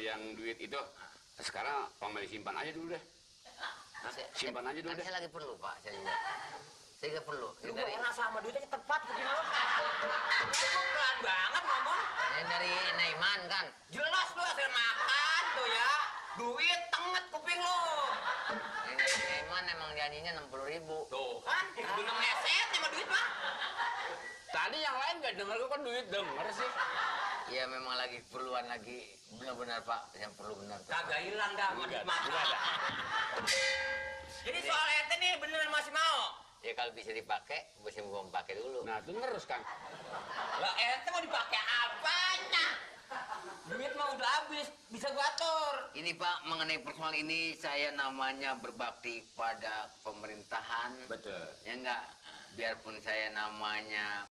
yang duit itu sekarang Pameli simpan aja dulu deh. Simpan aja dulu deh. Saya lagi perlu, Pak. Saya juga. Saya juga perlu. Lu enak sama duitnya tepat begini lo. Lu pelan banget ngomong. Ini dari Naiman kan. Jelas lu hasil makan tuh ya. Duit tenget kuping lu. Ini dari Naiman emang janjinya 60.000. Tuh kan, udah ngeset sama duit mah. Tadi yang lain nggak denger, kok kan duit denger sih. Ya memang lagi keperluan lagi. Benar-benar Pak, yang perlu benar. Kagak hilang dah sama duit makan. Enggak ada. Jadi soal RT nih beneran masih mau? Ya kalau bisa dipakai, mesti mau pakai dulu. Nah, itu ngerus kan. Lah RT mau dipakai apanya? Duit mah udah habis, bisa gua atur. Ini Pak, mengenai persoalan ini saya namanya berbakti pada pemerintahan. Betul. Ya enggak, biarpun saya namanya